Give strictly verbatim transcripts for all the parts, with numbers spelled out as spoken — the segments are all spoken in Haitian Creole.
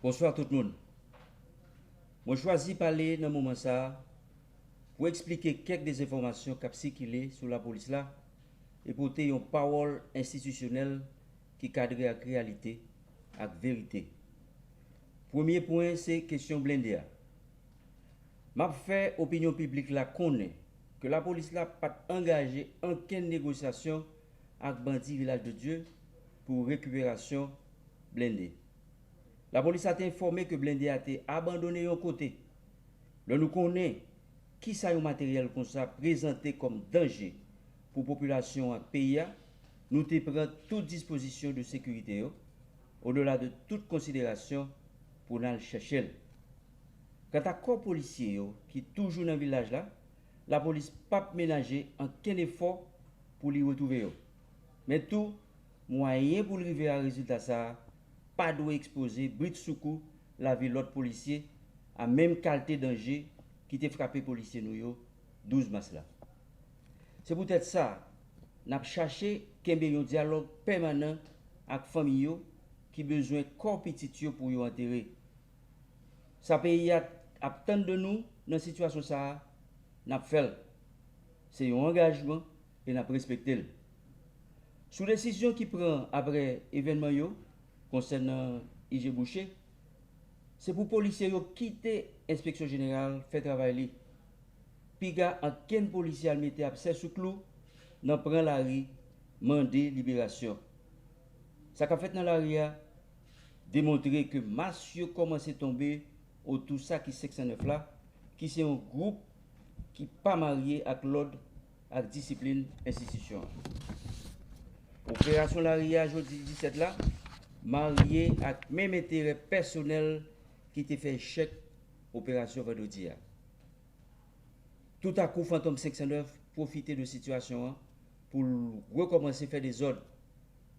Bonswa tout moun. Mwen chwazi pale nan moman sa a pou eksplike kèk dezenfòmasyon k ap sikile sou lapolis la e pote yon pawòl enstitisyonèl ki kadre ak reyalite ak verite. Premye pwen se kesyon blende a. M ap fè opinyon piblik la konnen ke lapolis la pa t angaje ankenn negosyasyon ak bandi Vilaj de Dye pou rekiperasyon blende. Lapolis la te enfòme ke blende a te abandone yon kote. Lè nou konnen kisa yon materyèl konsa prezante kòm danje pou popilasyon ak peyi a, nou te pran tout dispozisyon de sekirite yo, odela de tout konsiderasyon, pou n al chèche l. Kanta kò polisye yo ki toujou nan vilaj la, lapolis p ap menaje ankenn efò pou li retwouve yo. Men tou, mwayen pou l rive a rezilta sa a pa dwe ekspoze britsoukou lavi lòt polisye a menm kalte danje ki te frape polisye nou yo douz mas la. Se poutèt sa, n ap chache kenbe yon dyalòg pèmanan ak fanmi yo ki bezwen kò pitit yo pou yo antere. Sa peyi a ap tann de nou nan sitiyasyon sa a, n ap fè l. Se yon angajman e n ap respekte l. Sou desizyon ki pran apre evènman yo konsènan I G Boucher, se pou polisye yo kite Enspeksyon Jeneral fè travay li. Piga ankenn polisye al mete absè sou klou nan pran lari mande liberasyon. Sa k ap fèt nan lari a demontre ke mas yo kòmanse tonbe otou sa ki senk san nèf la, ki se yon gwoup ki pa marye ak lòd ak disiplin enstitisyon an. Operasyon lari a jodi disèt la marye ak menm enterè pèsonèl ki te fè echèk operasyon vandredi a. Toutakou, Fantom senk san nèf pwofite de sitiyasyon an pou l rekòmanse fè dezòd,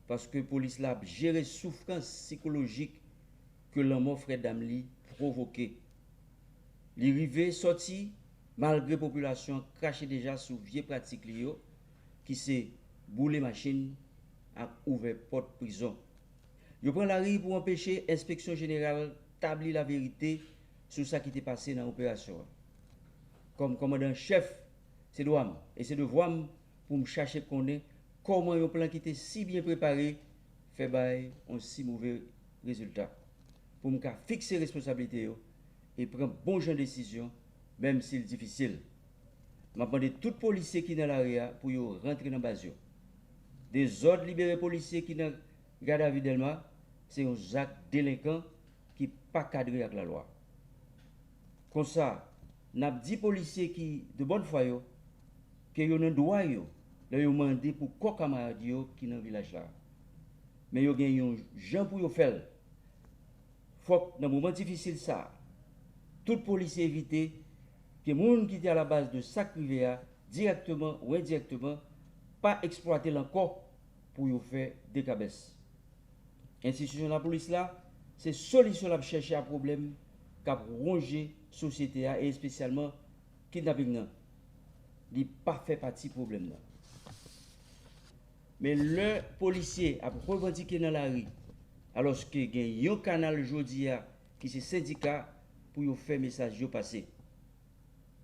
paske polis la ap jere soufrans sikolojik ke lanmò frè dam li pwovoke. Li rive sòti malgre popilasyon an krache deja sou vye pratik li yo, ki se boule machin ak ouvè pòt prizon. Yo pran lari pou anpeche Enspeksyon Jeneral tabli laverite sou sa ki te pase nan operasyon an. Kòm kòmandan an chèf, se dwa m e se devwa m pou m chache konnen kòman yon plan ki te si byen prepare fè bay yon si move rezilta, pou m ka fikse responsablite yo e pran bon jan desizyon, menm si l difisil. M ap mande tout polisye ki nan lari a pou yo rantre nan baz yo. Dezòd libere polisye ki nan gadavi Dèlma se yon zak delenkan ki pa kadre ak lalwa. Konsa, n ap di polisye ki de bòn fwa yo ke yo nan dwa yo lè yo mande pou kò kamarad yo ki nan vilaj la. Men yo gen yon jan pou yo fè l. Fòk nan moman difisil sa a, tout polisye evite ke moun ki te alabaz de sa k rive a, dirèkteman ou endirèkteman, pa eksplwate l ankò pou yo fè dekabès. Enstitisyon lapolis la, se solisyon l ap chèche a pwoblèm k ap wonje sosyete a, e espesyalman kidnaping nan. Li pa fè pati pwoblèm nan. Men lè polisye ap revandike nan lari, alòske gen yon kanal jodi a ki se sendika pou yo fè mesaj yo pase,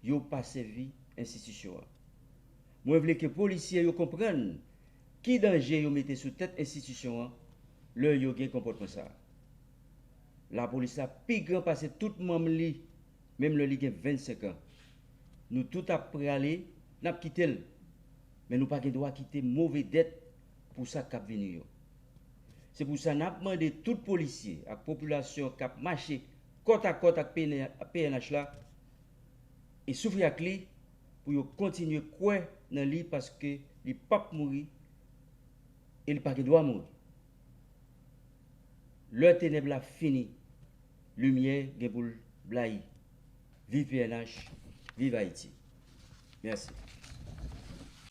yo pa sèvi enstitisyon an. Mwen vle ke polisye yo konprann ki danje yo mete sou tèt enstitisyon an lè yo gen konpòtman sa a. Lapolis la pi gran pase tout manm li, menm lè li gen vennsenk an. Nou tout ap prale, n ap kite l. Men nou pa gen dwa kite move dèt pou sa k ap vini yo. Se pou sa n ap mande tout polisye ak popilasyon k ap mache kòtakòt ak P N H la e soufri ak li pou yo kontinye kwè nan li, paske li p ap mouri e li pa gen dwa mouri. Lè tenèb la fini, limyè gen pou l blayi. Viv P N H, viv Ayiti. Mèsi.